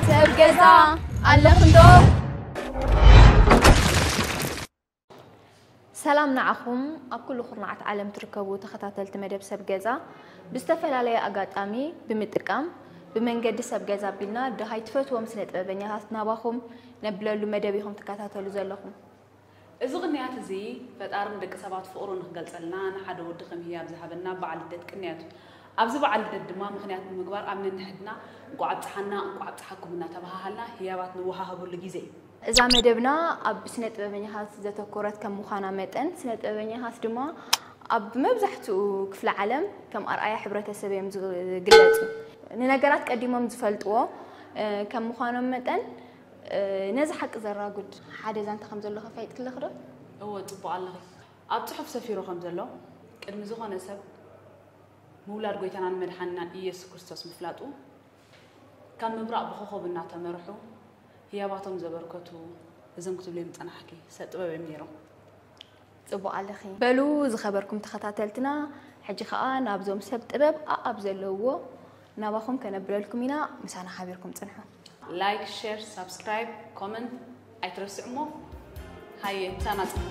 ሰብ ገዛ ኣለኹም ዶ? ሰላም ንዓኹም ኣብ ኩሉ ኩርናዓት ዓለም ትርከቡ ተኸታተልቲ መደብ ሰብ ገዛ። ብዝተፈላለየ ኣጋጣሚ ብምጥቃም ብመንገዲ ሰብ ገዛ ኣቢልና ደሃይ ትፈትዎም ስነ ጥበበኛታት ናባኹም ነብለሉ መደብ ኢኹም ትከታተሉ ዘለኹም። እዚ ቅንያት እዚ ፈጣሪ ንደቂ ሰባት ፍቕሩ ንኽገልጸልና ንሓደ ወዲ ከም ህያብ ዝሃበና በዓል ልደት ቅንያት እዩ። ኣብዚ በዓል ልደት ድማ ምኽንያት ብምግባር ኣብ ነንሕድና እንቋዕ ኣብጽሓና እንቋዕ ኣብጽሓኩም እናተባሃሃልና ህያባት ንወሃሃበሉ ግዜ እዩ። እዛ መደብና ኣብ ስነ ጥበበኛታት ዘተኮረት ከም ምዃና መጠን ስነ ጥበበኛታት ድማ ኣብ መብዛሕትኡ ክፍለ ዓለም ከም ኣርኣያ ሕብረተሰብ እዮም ዝግለጹ። ንነገራት ቀዲሞም ዝፈልጥዎ ከም ምዃኖም መጠን ነዚ ሓቂ ዘራጉድ ሓደ ዛንታ ከም ዘሎ ከፋይጥክለኺ ዶ? እወ፣ ጽቡቕ ኣለኺ። ኣብ ጽሑፍ ሰፊሩ ከም ዘሎ፣ ቅድሚ ዝኾነ ሰብ ምውላድ ጎይታናን መድሓንናን ኢየሱስ ክርስቶስ ምፍላጡ፣ ካብ ምብራቕ ብኾኾብ እናተመርሑ ህያባቶም ዘበርከቱ እዞም ክትብልዮም ዝጸናሕኪ ሰብ ጥበብ እዮም ነይሮም። ጽቡቕ ኣለኺ። በሉ ዝኸበርኩም ተኸታተልትና፣ ሕጂ ኸኣ ናብዞም ሰብ ጥበብ ኣኣብ ዘለውዎ ናባኹም ከነብለልኩም ኢና፣ ምሳና ሓቢርኩም ጽንሑ። ላይክ፣ ሼር፣ ሳብስክራይብ፣ ኮመንት ኣይትረስዑ እሞ ሃየ ምሳና ጽንሑ።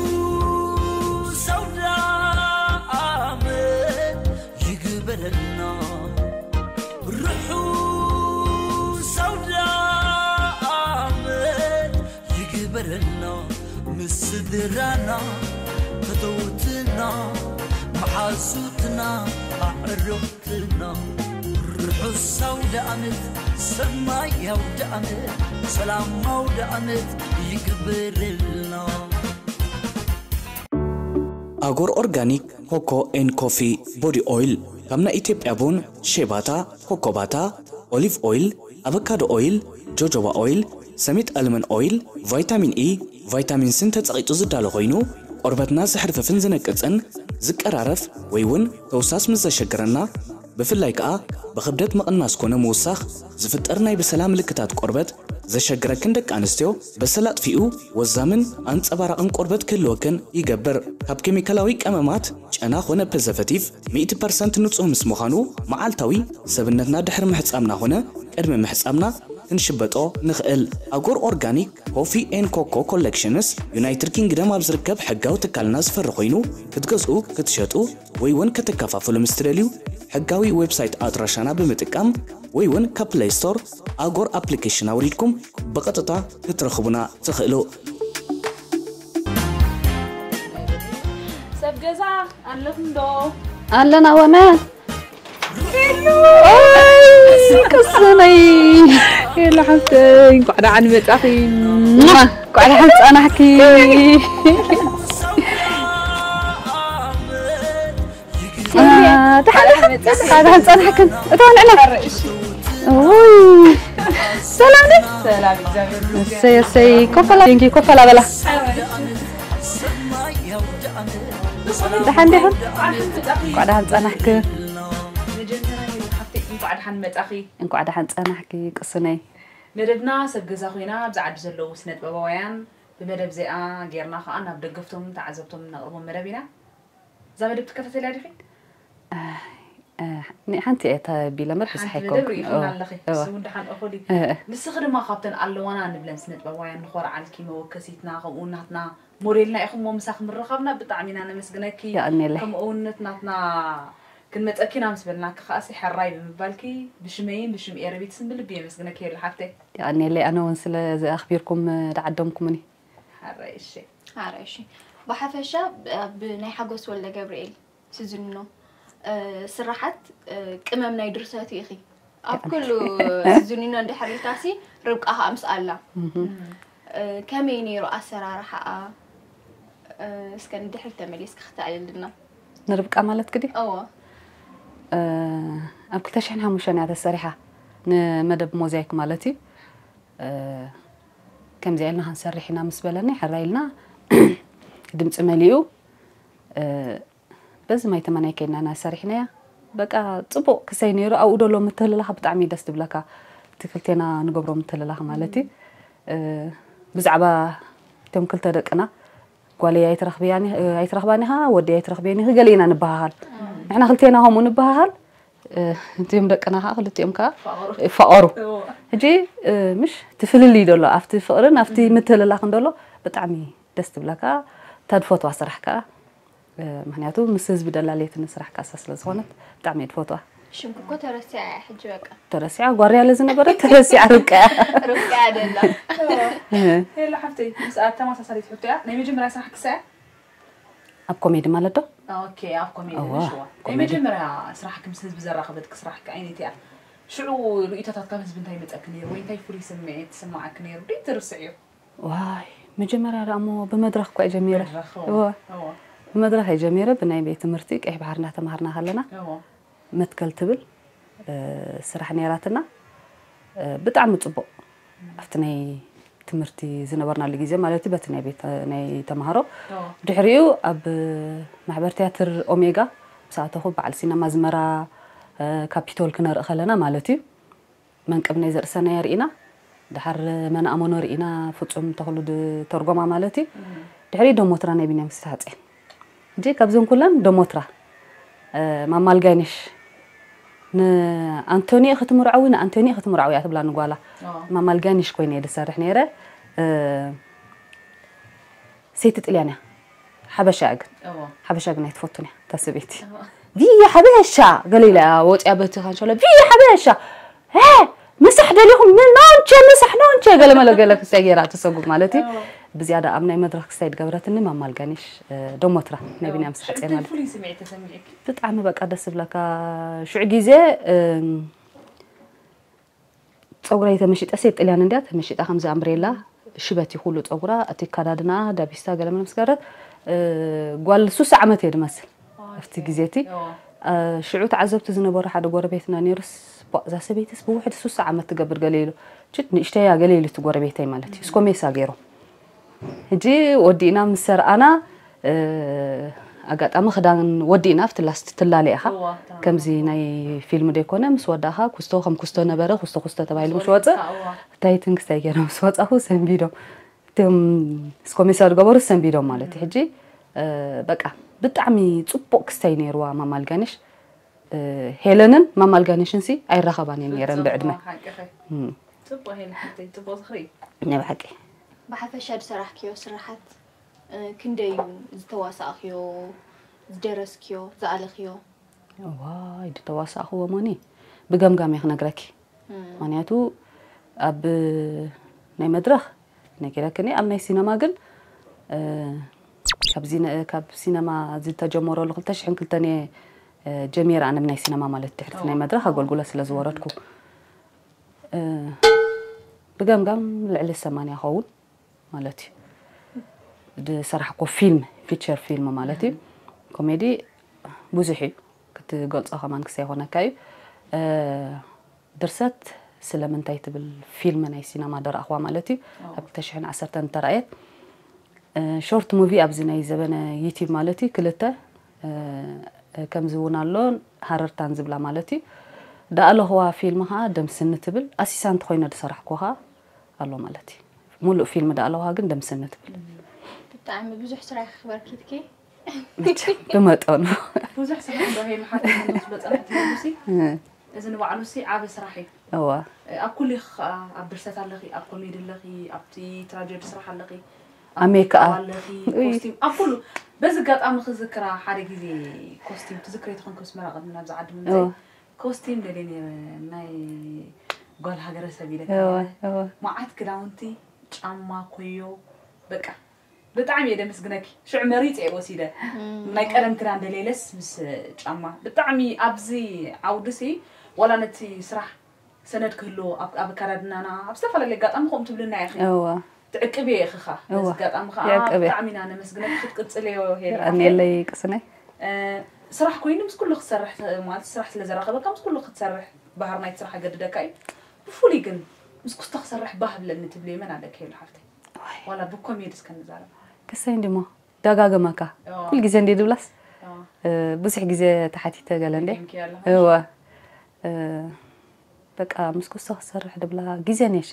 ርሑስ ኣውደ ዓመት ይግበረልና። ርሑስ ኣውደ ዓመት ይግበረልና። ምስ ስድራና፣ ፈተውትና፣ መሓዙትና፣ ኣዕሩኽትና። ርሑስ ኣውደ ዓመት፣ ሰናይ ኣውደ ዓመት፣ ሰላም ኣውደ ዓመት ይግበረልና። ኣጎር ኦርጋኒክ ኮኮ ኤን ኮፊ ቦዲ ኦይል ካብ ናይ ኢትዮጵያ ቡን፣ ሼባታ፣ ኮኮባታ፣ ኦሊቭ ኦይል፣ ኣቨካዶ ኦይል፣ ጆጆባ ኦይል፣ ሰሚጥ ኣልመን ኦይል፣ ቫይታሚን ኢ፣ ቫይታሚን ሲን ተጸቒጡ ዝዳሎ ኮይኑ ቆርበትና ዘሕርፍፍን ዝነቅጽን ዝቀራረፍ ወይ እውን ተውሳስ ምስ ዘሸግረና ብፍላይ ከኣ ብኽብደት ምቕናስ ኮነ ምውሳኽ ዝፍጠር ናይ በሰላ ምልክታት ቆርበት ዘሸግረክን ደቂ ኣንስትዮ በሰላ ኣጥፊኡ ወዛምን ኣንጸባራቕን ቆርበት ክህልወክን ይገብር። ካብ ኬሚካላዊ ቀመማት ጨና ኾነ ፕሪዘርቨቲቭ ሚእቲ ፐርሰንት ንጹህ ምስ ምዃኑ መዓልታዊ ሰብነትና ድሕሪ ምሕጻምና ኾነ ቅድሚ ምሕጻምና ክንሽበጦ ንኽእል። ኣጎር ኦርጋኒክ ኮፊ ኤን ኮኮ ኮሌክሽንስ ዩናይትድ ኪንግደም ኣብ ዝርከብ ሕጋዊ ትካልና ዝፈሪ ኮይኑ ክትገዝኡ፣ ክትሸጡ ወይ እውን ከተከፋፍሉ ምስ ትደልዩ ሕጋዊ ዌብሳይት ኣድራሻና ብምጥቃም ወይ እውን ካብ ፕለይ ስቶር ኣጎር ኣፕሊኬሽን ኣውሪድኩም ብቐጥታ ክትረኽቡና ትኽእሉ። ሰብ ገዛ ኣለኹም ዶ? ኣለና ወነ ቅስነይ የለ ሓፍተይ እንኳዕ ደሓን መጻኺ። እንኳዕ ደሓን ጸናሕኪ። ደሓን ጸናሕክን እተወንዕና። ሰላም ነ? ሰላም፣ እግዚኣብሔር ይመስገን። እሰይ እሰይ። ኮፈላ ቴንኪ ኮፈላ በላ። ደሓን ዲኹም? እንኳዕ ደሓን ጸናሕኪ። መጀመርያ ሄሉ ሓፍተይ እንኳዕ ደሓን መጻኺ። እንኳዕ ደሓን ጸናሕኪ ቅስነይ። መደብና ሰብ ገዛ ኮይና ኣብዚ ዓዲ ዘለዉ ስነ ጥበባውያን ብመደብ እዚኣ ጌርና ከዓ ናብ ደገፍቶም ተዓዘብቶም ነቕርቦም መደብ ኢና። እዛ መደብ ትከታተልያ ዲኺ? ሓንቲ እየ ተቢለ እምበር ብዙሕ ሓንቲ መደብ ኣይኮንኩን። ርኢኹን ኣለኺ። እሱ እውን ደሓን እኹል እዩ። ንስኺ ድማ ካብተን ኣለዋና ንብለን ስነ ጥበባውያን ንኾርዓልኪ መወከሲትና ከምኡ ናትና ሞዴልና ኢኹም እሞ ምሳኺ ምርኻብና ብጣዕሚ ኢና ነመስግነኪ። የቐንየለይ። ከምኡ እውን ነቲ ናትና ክንመፀኪ ኢና ምስ በልናኪ ከኣሲ ሕራይ ብምባልኪ ብሽመይን ብሽም ኤረቢትስን ብልቢ የመስግነኪ የለ ሓፍተይ። የቐንየለይ። ኣነ እውን ስለ ዝኣኽቢርኩም ዝዓደምኩምኒ። ሕራይ እሺ። ኣረ እሺ። ብሓፈሻ ብ- ኣብ ናይ ሓጎስ ወልደ ገብርኤል ስዝንኖ እ፣ ስራሓት እ፣ ቅመም ናይ ድርሰቱ ኢኺ ኣብ ኩሉ ስዝንኖ እንድሕር ኢልካሲ ርብቃ ከዓ ምስ ኣላ እ፣ ከመይ ነይሩ ኣሰራርሓኣ? እ፣ እስከ ንድሕር ተመሊስኪ ክተዕልልና። ንርብቃ ማለት ግዲ እዎ ኣብ ክልተ ሽሕን ሓሙሽተን እያ ተሰሪሓ፣ ንመደብ ሞዛይክ ማለት እዩ። ከምዚኣ ኢልና ክንሰርሕ ኢና ምስ በለኒ ሕራይ ኢልና ድምፂ መሊኡ በዚ ማይ ተመናይ ከይድና ኢና ሰሪሕናያ። በቃ ፅቡቕ ክሰይ ነይሩ። ኣብኡ ደሎ ምትህልላኽ ብጣዕሚ ደስ ትብለካ፣ እቲ ክልቴና ንገብሮ ምትህልላኽ ማለት እዩ። ብዛዕባ እቶም ክልተ ደቅና ጓለይ ኣይትረኽብያን ኢኺ- ኣይትረኽባን ኢኻ፣ ወደይ ኣይትረኽብዮን ኢኺ፣ ገለ ኢና ንበሃሃል። ንሕና ክልቴና ከምኡ ንበሃሃል። እ፣ እዚኦም ደቅና ከዓ ክልቲኦም ከዓ ይፋቐሩ። ይፋቐሩ። እዎ። ሕጂ፣ እ፣ ምሽ ትፍልልይ ደሎ ኣብቲ ፍቕርን ኣብቲ ምትልላኽን ደሎ ብጣዕሚ ደስ ትብለካ። እታ ድፈትዋ ስራሕ ከዓ፣ እ፣ ምኽንያቱ ምስ ህዝቢ ደላለየትኒ ስራሕ ካሳ ስለ ዝኾነት ብጣዕሚ እየ ድፈትዋ። ሽምኪ እኮ ተረሲዓ እያ ሕጂ በቃ። ተረሲዓ ጓርያ ለዝነበረ ተረሲዓ ርብቃ እያ። ርብቃ እያ ደላ። ሄላ ሓፍተይ፣ ምስ ተመሳሳሊት ሕቶ እያ። ናይ መጀመርያ ስራሕ ክሳያ? ኣብ ኮሜዲ ማለት ዶ? ኦኬ፣ ኣብ ኮሜዲ እዋ፣ ንሽዋ። ናይ ኮሜዲ። መጀመርያ ስራሕኪ ምስ ህዝቢ ዘራኸበትኪ ስራሕኪ ዓይነት እያ። ሽዑ ርእይቶታት ካብ ህዝቢ እንታይ መጸኪ ነይሩ? ወይ እንታይ ፍሉይ ስምዒት ዝስምዓኪ ነይሩ? ደይ ትርስዕዮ? ዋይ፣ መጀመርያ ደኣ እሞ ብመድረኽ እኮ እየ ጀሚረ። መድረኽ፣ እዎ። እዎ። እዎ። ብመድረኽ እየ ጀሚረ፣ ብናይ ቤት ትምህርቲ ቀይሕ ባሕሪ እናተማሃርና ከለና። እዎ። መትከል ትብል፣ እ፣ ስራሕ ነይራትና። እ፣ ብጣዕሚ ጽቡቕ። ኣብቲ ናይ ትምህርቲ ዝነበርናሉ ግዜ ማለት እዩ፣ በቲ ናይ ቤት፣ ናይ ተምሃሮ። እዎ። ድሕሪኡ ኣብ ማሕበር ትያትር ኦሜጋ ምስ ኣተኹ በዓል ሲነማ ኣዝመራ፣ እ፣ ካፒቶል ክነርኢ ከለና ማለት እዩ። መንቅብ ናይ ዘርእሰናይ ርኢና፣ ድሓር መን ኣመኖ ርኢና፣ ፍጹም ተኽሉ ዝተርጎማ ማለት እዩ። እም። ድሕሪ ደሞትራ ናይ ቢንያም ስታሐጼን። ሕጂ ካብዘን ኩለን ደሞትራ፣ እ፣ ማማ ኣልጋይነሽ፣ ንኣንቶኒ ክትምርዓዊ፣ ንኣንቶኒ ክትምርዓዊ እያ ትብላ ንጓላ። ኣዎ። ማማ ኣልጋይነሽ ኮይነ እየ ዝሰርሕ ነይረ። እ፣ ሰይቲ ጥልያን እያ። ሓበሻ እያ ግን። እዎ። ሓበሻ ግን ኣይትፈቱን እያ፣ እታ ሰበይቲ። እዎ። ቪያ ሓበሻ! ገለ ኢላ እያ ወፂኣ በቲ ካንሸሎ፣ ቪያ ሓበሻ! እ! ምሳሕ ደሊኹም? ን-፣ ኖንቸ ምሳሕ፣ ኖንቸ! ገለ መለ ገለ ክስታይ ገይራ ትሰጉም ማለት እዩ። እዎ። ብዝያዳ ኣብ ናይ መድረኽ ክስታይ ዝገበረትኒ ማማ ኣልጋኒሽ፣ እ፣ ደሞትራ፣ ናይ እዎ። ቢንያም ስሓፀ ሽዑ ማለት። ፍሉይ ስምዒት ተሰሚዑኪ? ብጣዕሚ በቃ ደስ ዝብለካ። ሽዑ ግዜ፣ እም፣ ጸጉረይ ተመሺጠ፣ ሴት ጥልያን እንድያ ተመሺጣ፣ ከምዚ ኣምብሬላ ሽበት እዩ ኩሉ ጸጉራ፣ እቲ ኣከዳድና ዳቢስታ ገለ መለ ምስ ገበረት፣ እ፣ ጓል ሱሳ ዓመት እየ ድመስል። ኦኬ። ኣብቲ ግዜ እቲ፣ እዎ። እ፣ ሽዑ ተዓዘብቲ ዝነበሩ ሓደ ጎረቤትና ነይሩስ፣ "ቧ፣ እዛ ሰበይትስ ብውሕድ ሱሳ ዓመት ትገብር?" ገለ ኢሉ። ችት ንእሽተያ ገለ ኢሉ እቲ ጎረቤተይ ማለት እዩ። እም። ስኮሜሳ ገይሮም። ሕጂ ወዲእና ምስ ሰርኣና፣ እ፣ ኣጋጣሚ ክዳን ወዲእና፣ ኣብቲ ላስት ትላለ ኢኻ። እዋ፣ እታ ከምዚ ናይ ፊልም ደይኮነ፣ ምስ ወዳእኻ ኩስቶ ከም ኩስቶ ነበረ፣ ኩስቶ ኩስቶ ተባሂሉ ምስ ምስ ወጽእ፣ ወዲእካ፣ እዋ። እንታይ ትንክስታይ ገይሮም ምስ ወጻኹ ሰንቢዶም። እቶም ስኮሜሳ ዝገበሩ ሰንቢዶም ማለት እዩ። ሕጂ፣ እ፣ በቃ ብጣዕሚ ጽቡቕ ክስታይ ነይርዋ ማማ ኣልጋነሽ። እ፣ ሄለንን ማማ ኣልጋነሽን ሲ ኣይራኸባን እየን ነይረን ፍጹም፣ ብዕድመ። እዋ፣ ሓቅኺ። እም። ጽቡቕ ሄለ ሓፍተይ፣ ጽቡቕ ዝኽሪ እዩ። ናይ ብሓቂ። ብሓፈሻ ዝሰራሕክዮ ስራሓት፣ እ፣ ክንደይ እዩ ዝተዋሳእክዮ፣ ዝደረስክዮ፣ ዝኣለኽዮ? ዋይ፣ ዝተዋሳእኽዎ ሞኒ ብገምጋም እየ ክነግረኪ። እም። ምኽንያቱ ኣብ ናይ መድረኽ ነጊረክኒ፣ ኣብ ናይ ሲነማ ግን፣ እ፣ ካብ ዚነ-፣ ካብ ሲነማ ዝተጀመረሉ ክልተ ሽሕን ክልተን እየ፣ እ፣ ጀሚረ ኣነ ብናይ ሲነማ ማለት ድሕርቲ ናይ እዎ። መድረኽ ኣገልግሎት ስለ ዝወረድኩ። እ፣ ብገምጋም ልዕሊ ሰማንያ ኸውን ማለት እዩ። ዝሰራሕኮ ፊልም፣ ፊቸር ፊልም ማለት እዩ። ኮሜዲ ብዙሕ እዩ፣ ክትገልጾ ከማን ክሳይ ይኾነካ እዩ። እ፣ ድርሰት ስለምንታይ ትብል ፊልም ናይ ሲነማ ደረኣኽዋ ማለት እዩ። ኣዎ። ኣብ ክልተ ሽሕን ዓሰርተን ተራእየት። እ፣ ሾርት ሙቪ ኣብዚ ናይ ዘበነ ዩቲዩብ ማለት እዩ፣ ክልተ፣ እ፣ ከምዚ እውን ኣሎ፣ ሃረርታን ዝብላ ማለት እዩ። ደኣለኽዋ ፊልም ኸዓ ደምስኒ ትብል፣ ኣሲሳንት ኮይነ ዝሰራሕኩ ኸዓ ኣሎ ማለት እዩ። ሙሉእ ፊልም ደኣለኽዋ ግን ደምስኒ ትብል። ብጣዕሚ ብዙሕ ስራሕ ክበርኪትኪ። መቸም ብመጠኑ። ብዙሕ ስራሕ ዶ ሄሉ ሓፍተይ ምስ በጸሐት ሄሉሲ? እ። እዚ ንባዕሉሲ ዓቢ ስራሕ እዩ። እዋ። ኣብ ኩሉ ኢኺ ኸኣ፣ ኣብ ድርሰት ኣለኺ፣ ኣብ ኮሜዲ ኣለኺ፣ ኣብቲ ትራጀዲ ስራሕ ኣለኺ፣ ኣብ ኣብ ሜክኣፕ። ሜክኣፕ ኣለኺ፣ ኡይ። ኮስቲም፣ ኣብ ኩሉ። በዚ ኣጋጣሚ ክዝክራ ሓደ ግዜ ኮስቲም ትዝክሪ ተኾንኪ ምስ መራቐብና ኣብዚ ዓዲ ምምፀይ፣ እዋ። ኮስቲም ደልየ ነይረ ናይ ጓል ሃገረሰብ ኢለካ እዋ፣ ነይረ። እዋ። መዓት ክዳውንቲ፣ ጫማ፣ ኮዮ፣ በቃ ብጣዕሚ እየ ደመስግነኪ። ሽዑ መሪፀ እየ ወሲደ። እም። ናይ ቀደም ክዳን ደልየለስ ምስ ጫማ። ብጣዕሚ ኣብዚ ዓውዲሲ ዋላ ነቲ ስራሕ ሰነድ ክህልዎ ኣብ፣ ኣብ ኣከዳድናና፣ ኣብ ዝተፈላለየ ኣጋጣሚ ከምኡ ትብልና ኢኺ። እዋ። ትዕቅብዮ ኢኺ ኸኣ። እዋ። በዚ ኣጋጣሚ ኸኣ ይዕቅብ እየ። ብጣዕሚ ኢና ነመስግነኪ። ክትቅጽልዮ ሄሉ ሓፍተይ። የቐንየለይ ቅስነይ። እ፣ ስራሕ ኮይኑ ምስ ኩሉ ክትሰርሕ ተ-፣ ማለት ስራሕ ስለ ዘራኸበካ ምስ ኩሉ ክትሰርሕ ባህሪ ናይቲ ስራሕ ኣገድደካ እዩ። ብፍሉይ ግን ምስ ኩስቶ ክሰርሕ ባህ ብለኒ ትብልዮ መን ኣለኪ ሄሉ ሓፍተይ? ዋይ። ዋላ ብኮሜዲ እስከ ንዛረብ። ክሳይ እንዲሞ ደጋግመካ። እዎ። ኩል ግዜ እንዲ ድብላስ? እዎ። እ፣ ብዙሕ ግዜ ተሓቲተ ገለ እንዴ? ደጊምኪ ኣለኹ። እወ። እ፣ በቃ ምስ ኩስቶ ክሰርሕ ድብላ ግዜ ነሸ።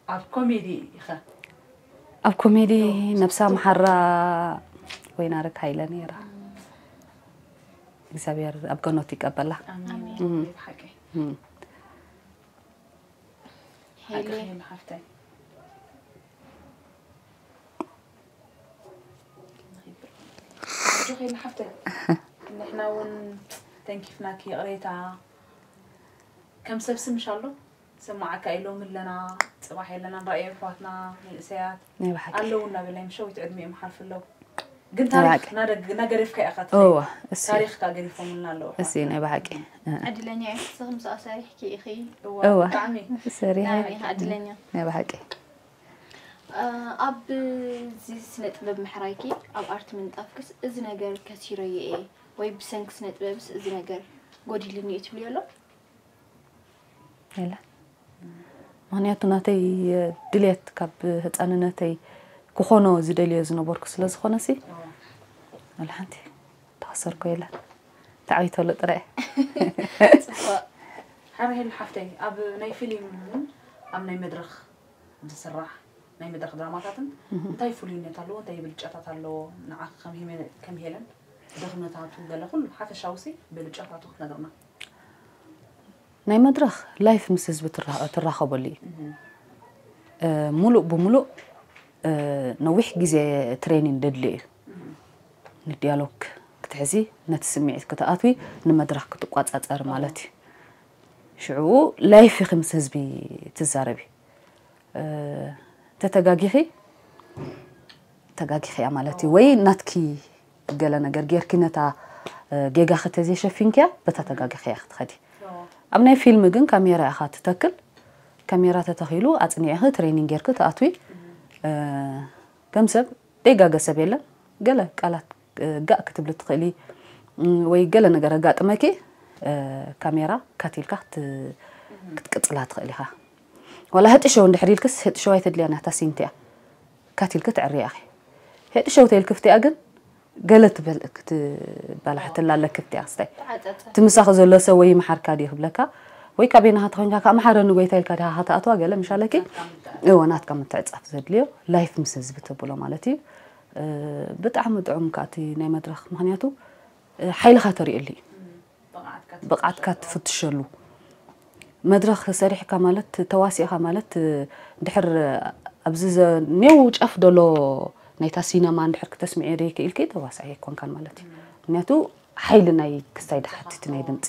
ኣብ ኮሜዲ ኢኸ? ኣብ ኮሜዲ ነብሳ መሓራ ወይናረግ ሃይለ ነይራ። እግዚኣብሔር ኣብ ገነቱ ይቀበላ። ኣሜን። እም። ብሓቂ እም። ሓቂ ሄሊ ሄሊ ሓፍተይ። ኣጆኺ ሄሊ ሓፍተይ። ንሕና እውን ተንኪፍናኪ ይቕሬታ። ከም ሰብ ስምሽ ኣሎ ስማዓካ ኢሎም ኣለና። ፅባሕ የለና ንራእዮ ኣሕዋትና መንእሰያት ናይ ብሓቂ ኣለዉ እናበልና ምሸዊት ዕድሚኦም ሓልፍ ኣለዉ። ግን ናይ ታሪክ ብሓቂ። ናደ- ናገደፍካ ኢኻ እወ ትኸይድ። እሱ ታሪክካ ገዲፎም ኣለዉ እሱ ናይ ብሓቂ። ዕድለኛ ኢኺ ንስኺ ምስኣ ሰሪሕኪ ኢኺ። እወ እወ። ብጣዕሚ ሰሪሐ ብጣዕሚ ኢኻ ዕድለኛ። ናይ ብሓቂ። ኣብ እዚ ስነ ጥበብ ምሕራይኪ ኣብ ኣርት ምንጣፍክስ እዚ ነገር ከሲረዮ እየ ወይ ብሰንኪ ስነ ጥበብስ እዚ ነገር ጎዲልኒ እዩ ትብልዮ ኣሎ? የለን። ምክንያቱ ናተይ ድልየት ካብ ህፃንነተይ ክኾኖ ዝደልዮ ዝነበርኩ ስለ ዝኾነ ሲ እወ። ወላ ሓንቲ ተኸሰርኮ የለን። ተዓዊተሉ ጥራይ። ጽቡቕ። ሓራሄል ሓፍተይ ኣብ ናይ ፊልም እውን ኣብ ናይ መድረኽ ዝስራሕ ናይ መድረኽ ድራማታትን እንታይ ፍሉይነት ኣለዎ? እንታይ ብልጫታት ኣለዎ? ንዓኺ ከም ሄመ- ከም ሄለን ድኽመታቱ ገለ ኩሉ ሓፈሻዊ ሲ ብልጫታቱ ክትነግርና። ናይ መድረኽ ላይፍ ምስ ህዝቢ ትራ- ትራኸበሉ እዩ። እ፣ ሙሉእ ብሙሉእ እ፣ ነዊሕ ግዜ ትሬኒንግ ደድልዮ እዩ። ንዲያሎግ ክትሕዚ ነቲ ስምዒት ክትኣትዊ ንመድረኽ ክትቋፃፀር ማለት እዩ። ሽዑ ላይፍ ኢኺ ምስ ህዝቢ ትዛረቢ። እ፣ ተተጋጊኺ ተጋጊኺ እያ ማለት እዩ። ወይ ናትኪ ገለ ነገር ጌርኪ ነታ እ፣ ጌጋኺ ተዘይሸፊንክያ በታ ተጋጊኺ እያ ክትኸዲ። ኣብ ናይ ፊልም ግን ካሜራ ኢኻ ትተክል። ካሜራ ተተኺሉ ኣፅኒዕኺ ትሬኒንግ ጌርኪ ትኣትዊ። እ፣ ከም ሰብ ደይጋገ ሰብ የለን። ገለ ቃላት እ፣ ጋእ ክትብሊ ትኽእሊ እም፣ ወይ ገለ ነገር ኣጋጥመኪ እ፣ ካሜራ ካቲልካ ክት- ክትቅፅላ ትኽእል ኢኻ። ዋላ ህጥሸው እንድሕር ኢልክስ ህጥሸው ኣይተድልያ ናታ ሲንቲያ ካቲልኪ ትዕርያ ኢኺ። ህጥሸው ተይልኪ ፍትያ ግን ገለ ትበል ክትበላሕትላ ኣለኪ ፍትያ ክስታይ ተዓጸጸ እቲ ምሳኺ ዘሎ ሰብ ወይ ይምሓርካ ድዩ ክብለካ ወይ ካበይ ናኻ ተኾንካ ከዓ መሓረኒ ጎይታ ኢልካ ዲኻ ከተኣትዋ ገለ ምሻለኪ እወ ናትካ ምትዕጻፍ ዘድልዮ ላይፍ ምስ ህዝቢ ተብሎ ማለት እዩ። እ፣ ብጣዕሚ ጥዑም ከዓ እቲ ናይ መድረኽ ምክንያቱ እ፣ ሓይልኻ ተሪእሉ እዩ። ብቕዓትካ ብቕዓትካ ትፍትሸሉ መድረኽ ሰሪሕካ ማለት ተዋሲእኻ ማለት ድሕር ኣብዚ ዘኔው ጫፍ ደሎ ናይታ ሲነማ እንድሕር ክተስምዕዮ ደይክኢልኪ ተዋሳኢ ኣይኮንካን ማለት እዩ። ምክንያቱ ሓይሊ ናይ ክስታይ ድሓትት ናይ ድምፂ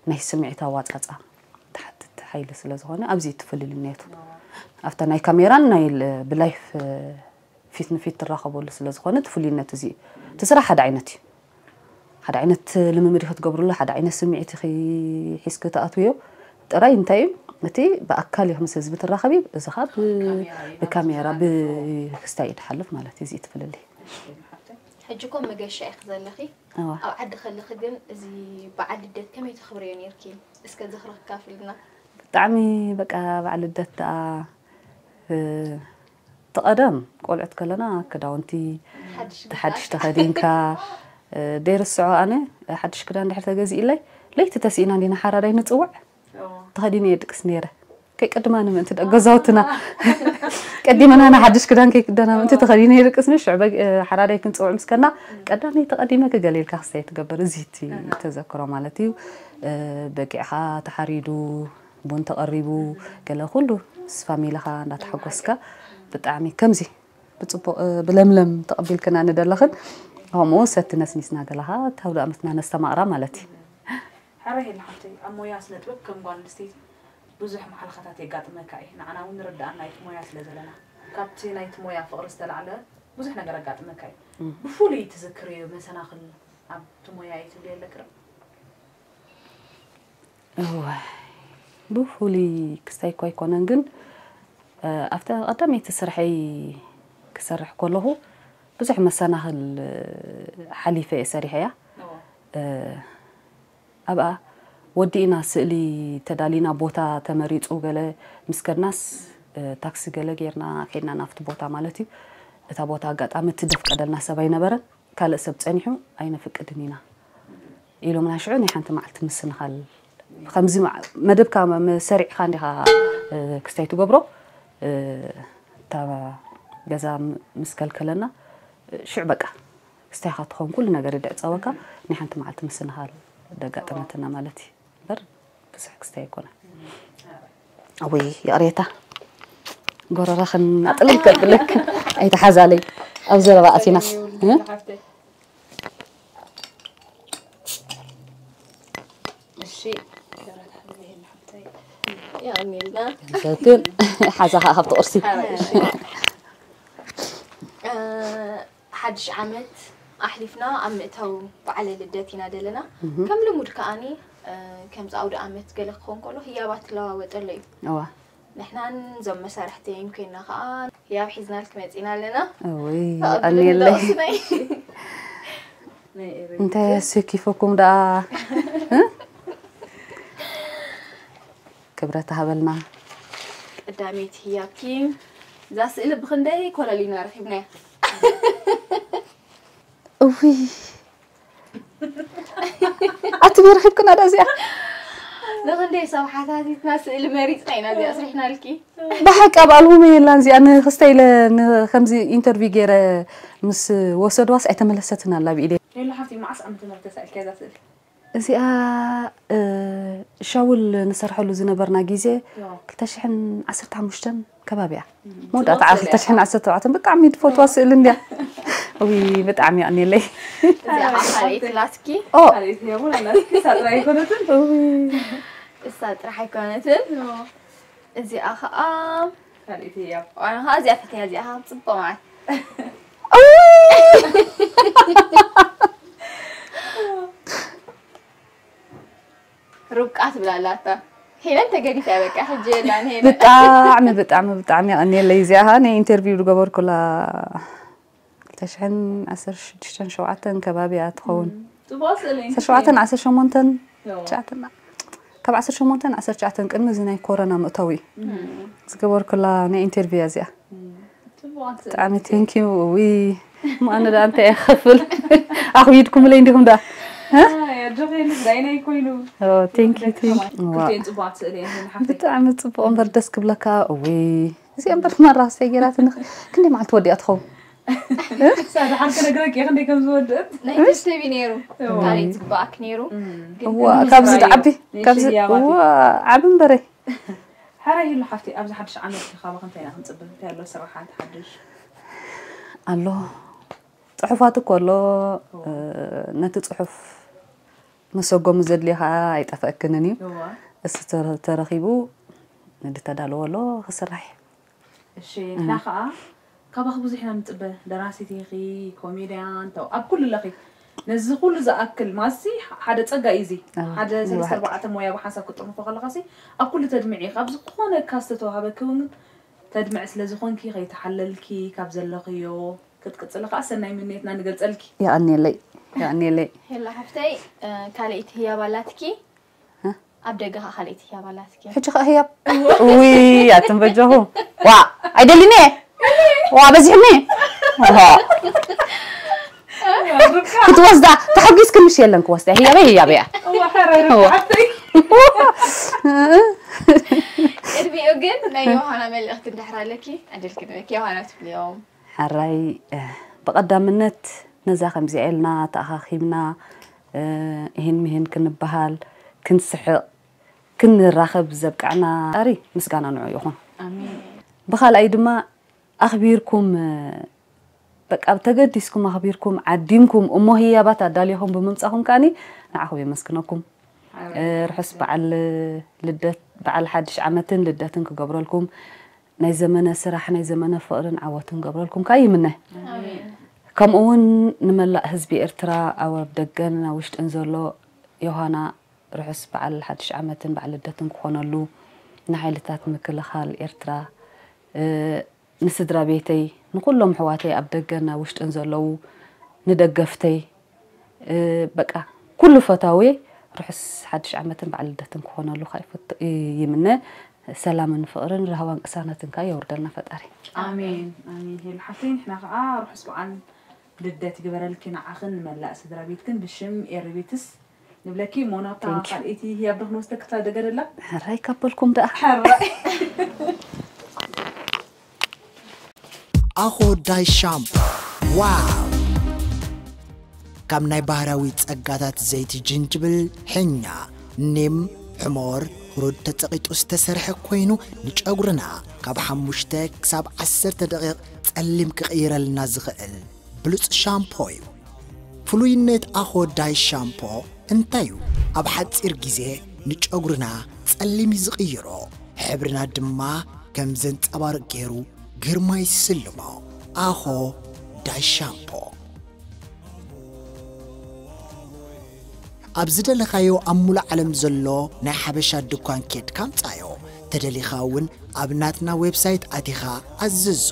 ናይ ስምዒት ኣዋፃፃ ድሓትት ሓይሊ ስለ ዝኾነ ኣብዚ እዩ ትፍልልነቱ ኣብታ ናይ ካሜራን ናይ ል- ብላይፍ ፊት ንፊት ትራኸበሉ ስለ ዝኾነ እቲ ፍሉይነት እዚ እዩ። እቲ ስራሕ ሓደ ዓይነት እዩ። ሓደ ዓይነት ልምምድ ኢኺ ትገብርሉ፣ ሓደ ዓይነት ስምዒት ኢኺ ሒዝኪ ትኣትውዮ። ጥራይ እንታይ እዩ እቲ ብኣካል ኢኺ ምስ ህዝቢ ትራኸቢ፣ እዚ ኸዓ ብ- ብካሜራ ብክስታይ እዩ ድሓልፍ ማለት እዩ። እዚ እዩ እቲ ፍልልይ። ሕጂ እኮ መገሻ ኢኺ ዘለኺ እዋ። ኣብ ዓዲ ከለኺ ግን እዚ በዓል ልደት ከመይ ተኽብርዮ ነርኪ? እስከ ዝኽሪ ክካፍልና። ብጣዕሚ በቃ በዓል ልደት ደኣ እ፣ ተቐደም ቆልዑት ከለና ክዳውንቲ ሓድሽ ሓድሽ ተኸዲንካ እ፣ ደይርስዖ ኣነ ሓድሽ ክዳን ድሕር ተገዚእለይ ለይቲ ተስኢና እንዲና ሓራዳይ ንፅውዕ ተኸዲነ የድቅስ ነይረ ከይቀድማኒ ምእንቲ ደ- ገዛውትና ቀዲመና ና ሓድሽ ክዳን ከይክደና ምእንቲ ተኸዲነ የድቅስ ምሽ ሓራዳይ ክንፅውዕ ምስከና ቀዳመይ ተቐዲመ ክገሌልካ ክስታይ ትገብር እዚ እቲ ተዘክሮ ማለት እዩ እ፣ በጊዕኻ ተሓሪዱ ቡን ተቐሪቡ ገለ ኩሉ ምስ ፋሚልኻ እንዳተሓጎስካ ብጣዕሚ ከምዚ ብፅቡቕ እ፣ ብለምለም ተቐቢልክና ንደለኽን ከምኡ ሰቲ ነስኒስና ገለኻ ታውደ ኣመትና ነስተማቕራ ማለት እዩ ሕረ ሄል ሓፍተይ ኣብ ሞያ ስነ ጥበብ ከም ጓል ኣንስተይቲ ብዙሕ መሓልኻታት የጋጥመካ እዩ። ንዓና እውን ንርድኣና ናይቲ ሞያ ስለ ዘለና ካብቲ ናይቲ ሞያ ፍቕሪ ዝተላዕለ ብዙሕ ነገር ኣጋጥመካ እዩ። ብፍሉይ ትዝክርዮ መሰናኽል ኣብቲ ሞያ እዩ ትብልዮ ኣለኪ ዶ? እወ ብፍሉይ ክስታይ እኳ ኣይኮነን ግን እ፣ ኣብቲ ቀዳመይቲ ስርሐይ ክሰርሕ ከለኹ ብዙሕ መሰናኽል እ፣ ሓሊፈ እየ ሰሪሐያ። እዎ። እ፣ ኣብኣ ወዲእና ስእሊ ተዳሊና ቦታ ተመሪፁ ገለ ምስ ከድናስ እ፣ ታክሲ ገለ ጌርና ከድና ናብቲ ቦታ ማለት እዩ። እታ ቦታ ኣጋጣሚ እቲ ደፍቀደልና ሰብ ኣይነበረን። ካልእ ሰብ ፀኒሑ ኣይነፍቅድን ኢና ኢሎምና። ሽዑ ናይ ሓንቲ መዓልቲ ምስንኻል ከምዚ መዓ- መደብካ መ- ሰሪዕካ እንዲኻ እ፣ ክስታይ ትገብሮ እ፣ እታ ገዛ ምስ ከልከለና ሽዑ በቃ ክስታይ ኢኻ ትኸውን፣ ኩሉ ነገር ይድዕጸወካ። ናይ ሓንቲ መዓልቲ ምስንኻል ደጋጠመትና ማለት እዩ እምበር ብዙሕ ክስታይ ኣይኮነን። እውይ ይቕሬታ፣ ጎረራኽን ኣጥልል ከብለክ ኣይተሓዛለይ። ኣብ ዘረባ ኣቲናስ እሺ። የቐኒልና። ሰትን ሓዛ ከዓ ካብቲ ቁርሲ ሓድሽ ዓመት ኣሕሊፍና ኣብ ምእታው በዓለ ልደት ኢና ዘለና። ከም ልሙድ ከዓኒ ከምዚ ኣውደ ኣመት ገለ ክኸውን ከሎ ህያባት ትለዋወጠሎ እዩ። እዋ ንሕናን እዞም መሳርሕተይን ኮይና ከዓ ህያብ ሒዝናልክ መፂና ኣለና። እውይ ኣኔለይ እንታይ ኣሰኪፈኩም ደኣ? ክብረት ሃበልና። ቀዳመይቲ ህያብኪ እዛ ስእሊ ብክንደይ ኮለሊና ረኪብናያ። እውይ ኣቲ ረኪብክና ዳ እዚኣ ንክንደይ ሰብ ሓታቲትና ስእሊ መሪፅና ኢና እዚኣ ኣስሪሕናልኪ። ብሓቂ ኣብ ኣልቡመይ የላን እዚኣ ንክስተ ኢለ ከምዚ ኢንተርቪው ገይረ ምስ ወሰድዋስ ኣይተመለሰትን ኣላ ብኢደ። ሄሎ ሓፍቲ መዓስ ዓመተ ምህረት ተሳኢልካ እዛ ስእሊ? እዚኣ ሻውል ንሰርሐሉ ዝነበርና ግዜ ክልተ ሽሕን ዓሰርተ ሓሙሽተን ከባቢ እያ። መወዳእታ ዓል ክልተ ሽሕን ዓሰርተ ኣርባዕተን ብጣዕሚ ትፈትዋ ስእሊ እንድያ። ውይ ብጣዕሚ የቐንየለይ። እዚኣ ካልኣይቲ ላስኪ ኦ ካልኣይቲ እያ እውን ኣላ። እሳ ጥራይ ኣይኮነትን። ውይ እሳ ጥራሕ ኣይኮነትን። እዚኣ ከዓ ካልኣይቲ እያ። ዋና ከዓ እዚኣ ፈትያ እዚኣ ከዓ ፅቡቅ ማለት ርብቃ ትብላ ኣላታ። ሄለን ተገዲፋ እያ በቃ ሕጂ የላን ሄለን። ብጣዕሚ ብጣዕሚ ብጣዕሚ የቐንየለይ። እዚኣ ኸዓ ናይ ኢንተርቪው ዝገበርኩላ ክልተ ሽሕን ዓሰርተ ሽዱሽተን ሸውዓተን ከባቢ እያ ትኸውን። ፅቡቅ ስእሊ። ዓሰርተ ሸውዓተን ዓሰርተ ሸሞንተን ያው። ትሽዓተን ካብ ዓሰርተ ሸሞንተን ዓሰርተ ትሽዓተን ቅድሚ እዚ ናይ ኮሮና ምእታው እዩ ዝገበርኩላ ናይ ኢንተርቪው እያ እዚኣ። ፅቡቅ ስእሊ። ብጣዕሚ ቴንኪዩ። ዊ ማነ ዳ እንታይ ይኸፍል ኣኽቢድኩምለይ እንዲኹም ዳ ኣጆኺ የልስ ዳይናይ ኮይኑ። ቴንኪዩ ቴንኪዩ። ክልቲኤን ፅቡቃት ስእሊ እየን ሓፍተይ። ብጣዕሚ ፅቡቅ እምበር ደስ ክብለካ። ዊ እዚ እምበር መራክሰይ ገይራትኒ። ክንደይ መዓልቲ ወዲኣ ትኸውን? እሳ ደሓር ክነግረኪ እየ ክንደይ ከም ዝወደት። ናይ ተስተቢ ነይሩ ካልኣይ ፅቡቅ ነይሩ። እዋ ካብዚ ዝዓቢ ካብዚ እዋ ዓቢ እምበረይ። ሕራይ ኢሉ ሓፍቲ ኣብዚ ሓድሽ ዓመት ካባኺ እንታይ ኢና ክንፅበ? እንታይ ኣሎ ስራሓት ሓድሽ? ኣሎ ፅሑፋት እኮ ኣሎ። ነቲ ፅሑፍ መሰጎሚ ዘድልዮ ከዓ ኣይጠፍአክንን እዩ። እዋ እሱ ተረ- ተረኺቡ ንድተዳለዎ ኣሎ ክስራሕ እዩ። እሺ ንሕና ከዓ ካባኺ ብዙሕ ኢና ንፅበ። ደራሲት ኢኺ፣ ኮሜድያን፣ ተው ኣብ ኩሉ ኣለኺ። ነዚ ኩሉ ዝኣክል ማሲ ሓደ ፀጋ እዩ እዚ። ኣዎ፣ ሓደ ሰለስተ ንባዕል። ኣርባዕተ ሞያ ብሓንሳብ ክትጥርንፎ ከለኻሲ ኣብ ኩሉ ተድምዒ ኢኺ። ኣብ ዝኾነ ካብ ዝተተዋሃበኪ እውን ተድምዒ ስለ ዝኾንኪ ከይተሓለልኪ ካብ ዘለኽዮ ክትቅፅሊ ከዓ ሰናይ ምንየትና ንገልፀልኪ። የቐንየለይ የቐንየለይ። ሄሎ ሓፍተይ ካልኣይቲ ህያብ ኣላትኪ። እ? ኣብ ደገ ከዓ ካልኣይቲ ህያብ ኣላትኪ። ሕጂ ከዓ ህያብ ውይ ኣትም በጃኹም ዋ ኣይደልን እየ ዋ በዚሕኒ ክትወስዳ ተሓጒስክንሽ የለን ክወስዳ ህያበይ ህያበይ እያ። እዋ ሕራይ ሓፍተይ። ቅድሚኡ ግን ናይ ዮሃና መልእኽቲ እንድሕር ኣለኪ ዕድል ክንበኪ ዮሃና ትብልዮም። ሕራይ ብቐዳምነት ነዛ ከምዚኣ ኢልና ተኣኻኺብና እሂን ምሂን ክንበሃል ክንስሕቕ ክንራኸብ ዘብቃዕና ፈጣሪ ምስጋና ንዑ ይኹን። ኣሜን። ብኻልኣይ ድማ ኣኽቢርኩም በቃ ተገዲስኩም ኣኽቢርኩም ዓዲምኩም እሞ ህያባት ኣዳሊኹም ብምምፃኹም ከኣኒ ንዓኹም የመስግነኩም። ርሑስ በዓል ልደት በዓል ሓድሽ ዓመትን ልደትን ክገብረልኩም ናይ ዘመነ ስራሕ ናይ ዘመነ ፍቕርን ዓወትን ገብረልኩም ከዓ ይምነ። ከምኡ እውን ንመላእ ህዝቢ ኤርትራ ኣብ ኣብ ደገን ኣብ ውሽጥን ዘሎ ዮሃና ርሑስ በዓል ሓድሽ ዓመትን በዓል ልደትን ክኾነሉ ንሓይልታት ምክልኻል ኤርትራ ንስድራ ቤተይ ንኩሎም ኣሕዋተይ ኣብ ደገን ኣብ ውሽጥን ዘለዉ ንደገፍተይ በቃ ኩሉ ፈታዊ ርሑስ ሓድሽ ዓመትን በዓል ልደትን ክኾነሉ ከዓ ይፈቱ ይምነ። ሰላምን ፍቕርን ራህዋን ቅሳነትን ከዓ የውርደልና ፈጣሪ። ኣሜን ኣሜን። ሄሉ ሓፍተይ ንሕና ከዓ ርሑስ በዓል ልደት ይግበረልኪ ንዓኽን ንመላእ ስድራ ቤትክን ብሽም ኤሪ ቤትስ ንብለኪ። እሞ ናብታ ካልኣይቲ ህያብ ዶ ክንወስደኪ እታ ደገ ደላ? ሕራይ ካበልኩም ደኣ። ሕራይ። ኣኾ ዳይ ሻምፖ። ዋው! ካብ ናይ ባህራዊ ጸጋታት ዘይቲ ጅንጅብል፣ ሕኛ፣ ኒም፣ ሕሞር፣ ህሩድ ተጸቒጡ ዝተሰርሐ ኮይኑ፣ ንጨጉርና ካብ ሓሙሽተ ክሳብ ዓሰርተ ደቂቕ ጸሊም ክቕይረልና ዝኽእል ብሉጽ ሻምፖ እዩ። ፍሉይነት ኣኾ ዳይ ሻምፖ እንታይ እዩ? ኣብ ሓጺር ግዜ ንጨጉርና ጸሊም እዩ ዝቕይሮ፣ ሕብርና ድማ ከም ዘንጸባርቕ ገይሩ ግርማ ይስልሞ። ኣኾ ዳይ ሻምፖ። ኣብ ዝደለኻዮ ኣብ ሙሉእ ዓለም ዘሎ ናይ ሓበሻ ድኳን ኬድካ ምጻዮ። ተደሊኻ እውን ኣብ ናትና ዌብሳይት ኣቲኻ ኣዝዞ።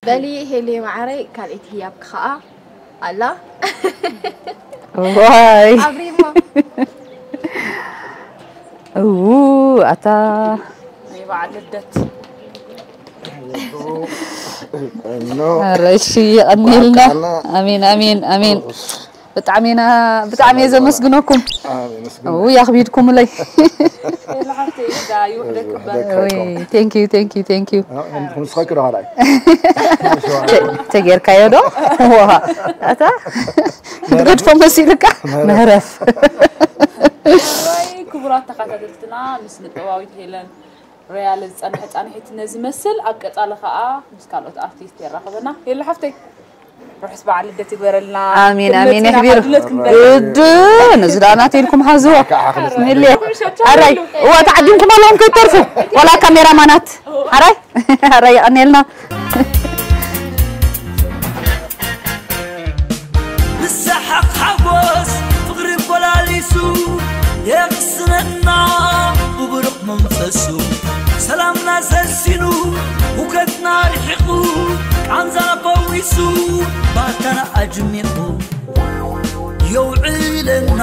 በሊ ሄሊ ማዓረይ ካልኣይቲ ህያብኪ ከዓ ኣላ። ዋይ ኣብሪሞ እው ኣታ ናይ በዓል ልደት ኧረ እሺ የቐንየልና። ኣሜን ኣሜን ኣሜን። ብጣዕሚ ኢና ብጣዕሚ እየ ዘመስግነኩም። እው ያኽቢድኩምለይ። ሌላ ሓፍተይ እንዳ ይውሕደክ እምበር ወይ thank you thank you thank you። ንስኻ ክዶ ካልኣይ ተጌርካዮ ዶ? ዋ ኣታ ክትገድፎ መሲሉካ መህረፍ። ወይ ክቡራት ተኸታተልትና ምስ ንጥበባዊት ሄለን ሪያለ ዝጸንሐ ጻንሒት ነዚ መስል ኣብ ቀጻሊ ከኣ ምስ ካልኦት ኣርቲስት የራኽበና። ሄሎ ሓፍተይ ርሑስ በዓል ልደት ይግበረልና። ኣሜን ኣሜን መጺና የሕቢር ድለት ክንበል ግድ ነዚ ደኣ ናተይ ኢልኩም ሓዝዎ ንልየ ኣራይ እዋ ተዓዲምኩም ኣለኹም ከይተርፉ ዋላ ካሜራማናት ሓራይ ሓራይ የቐንየልና። ብሰሓቕ ሓጎስ ፍቕሪ ኮላሊሱ የቕስነና ብብሩቕ መንፈሱ ሰላምና ሰሲኑ ሁከትና ርሒቑ ቃንዛና ፈዊሱ ባታና ኣጅሚቑ የውዕለና።